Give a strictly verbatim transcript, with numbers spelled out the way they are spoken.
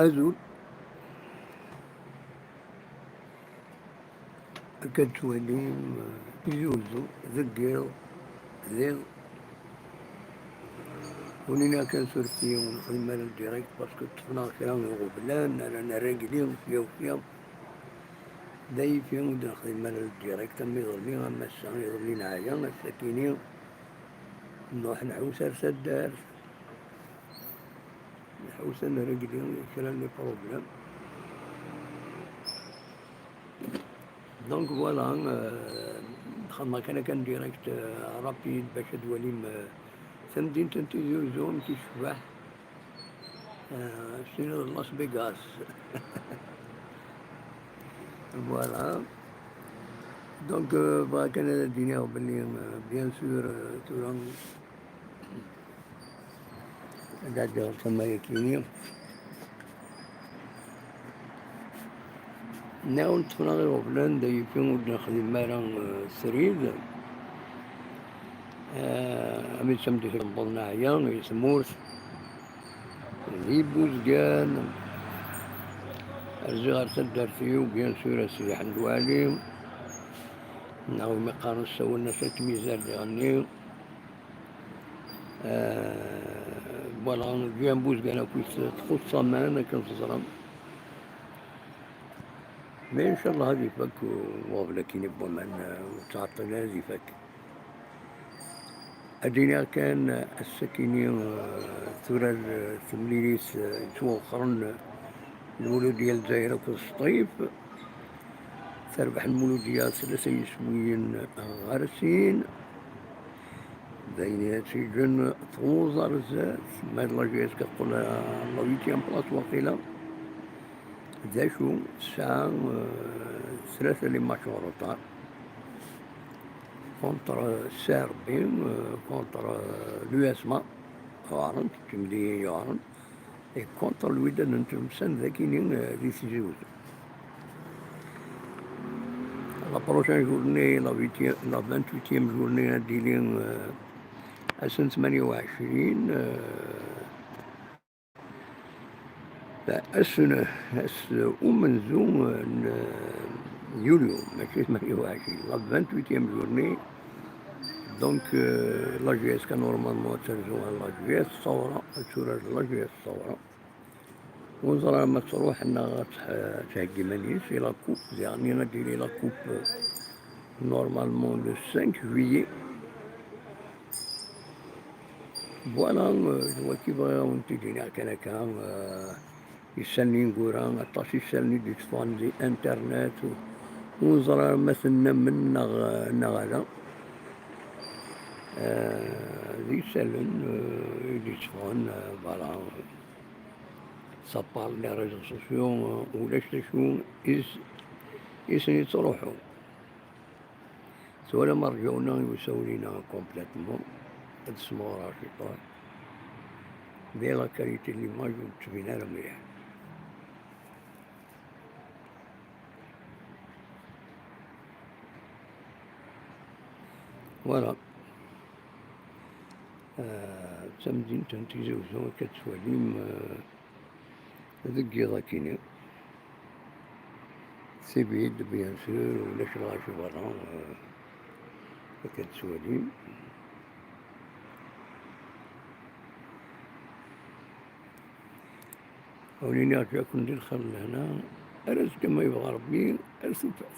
Azul. Akka d-twalim, eh, Tizi Uzzu deg yiḍ, diɣ ur nini akan suref-iyi ur nexdim ara direct, parce que ṭṭfen-aɣ kra n iɣeblan ara nrégli sya u sya. D ayif-i ur d-nexdim ara direct am iḍelli, am ass-a, iḍelli neɛya, ass-akini nruḥ nḥus ar taddart. Nḥus ad nrégli kra n les problèmes. Donc voilà, euh, xedmeɣ kan akan direct, euh, rapide bac ad twalim, euh, tamdint n Tizi Uzzu amek i tecbeḥ. Euh, tiniḍ Las Vegas. Voilà. Donc, euh, bɣiɣ kan ad d-iniɣ belli, euh, bien sûr, euh, tura ad ɛeddiɣ ɣer tama-agi-nni. Nniɣ-awen ṭṭfen-aɣ iɣeblan, d ayif-i ur d-nexdim ara, eh, srid. Eh, am i d tameddit n wembeḍ neɛya, i tmurt, d Ibuzgan. Rziɣ ɣer taddart-iw, bien sûr, a Sidi Ḥmed Waɛli. Neɣ umi qqaren ssawalen-as At Mizar diɣenni. Eh, voilà, ǧǧiɣ Buzgan akkit txuṣṣ aman akken teẓram. Mais inchallah ad ifak uɣbel akkin n waman, eh, ur ttɛeṭṭil ara ad ifak. Ad d-iniɣ kan, eh, ass-akini, eh, turar, eh, temlilit, eh, yettwawexren, eh, Lmuludya n Lezzayer akked Sṭif. Terbeḥ Lmuludya tlata yiswiyen ɣer sin. D ayen i tt-yeǧǧen tɣuẓ ar zdat, ma d la J S K teqqel ɣer la huitième place waqila. D acu, tesɛa, eh, tlata les matchs en retard contre C R B, eh, contre l'U S M A, yuɛren, d timliyin yuɛren. Et contre Lwidad n Tlemsan d akini, eh, di Tizi Uzzu. La prochaine journée, la huitième, la vingt-huitième journée, ad d-tili, eh, ass n tmanya u ɛecrin, eh, ass n, ass umenzu, eh, n, eh, yulyu, mačči tmanya u ɛecrin, la vingt-huitième journée. Donc, eh, la J S K normalement ad terzu ɣer la J S Ṣawra, ad turar la J S Ṣawra. Ur neẓri ma ad truḥ neɣ ad teh-, ad theggi iman-is i la coupe, diɣenni ad d-tili la coupe, eh, normalement le cinq juillet. Voilà, eh, d waki bɣiɣ ad wen-t-id-iniɣ kan akka, eh, isallen ineggura, aṭas isallen i d-yetteffɣen di internet, ur neẓri ara ma tennamen neɣ, neɣ ala. Eh, d isallen, eh, i d-yetteffɣen, eh, voilà. Ça part les réseaux sociaux, ulac d acu i s-, i sen-yettruḥun. Tura ma rǧawna i usawal-inna complètement, ad smeɣreɣ ciṭuḥ. Mais la qualité de l'image ur d-tettbin ara mliḥ. Voilà. Ah, d tamdint n Tizi Uzzu, akka tettwalim, ah, deg yiḍ akkin. C'est vide, bien sûr, ulac lɣaci berra, ah, akka tettwalim. Awen-iniɣ ǧǧaken di lxir n lehna, ar azekka ma yebɣa Rebbi, ar tufat.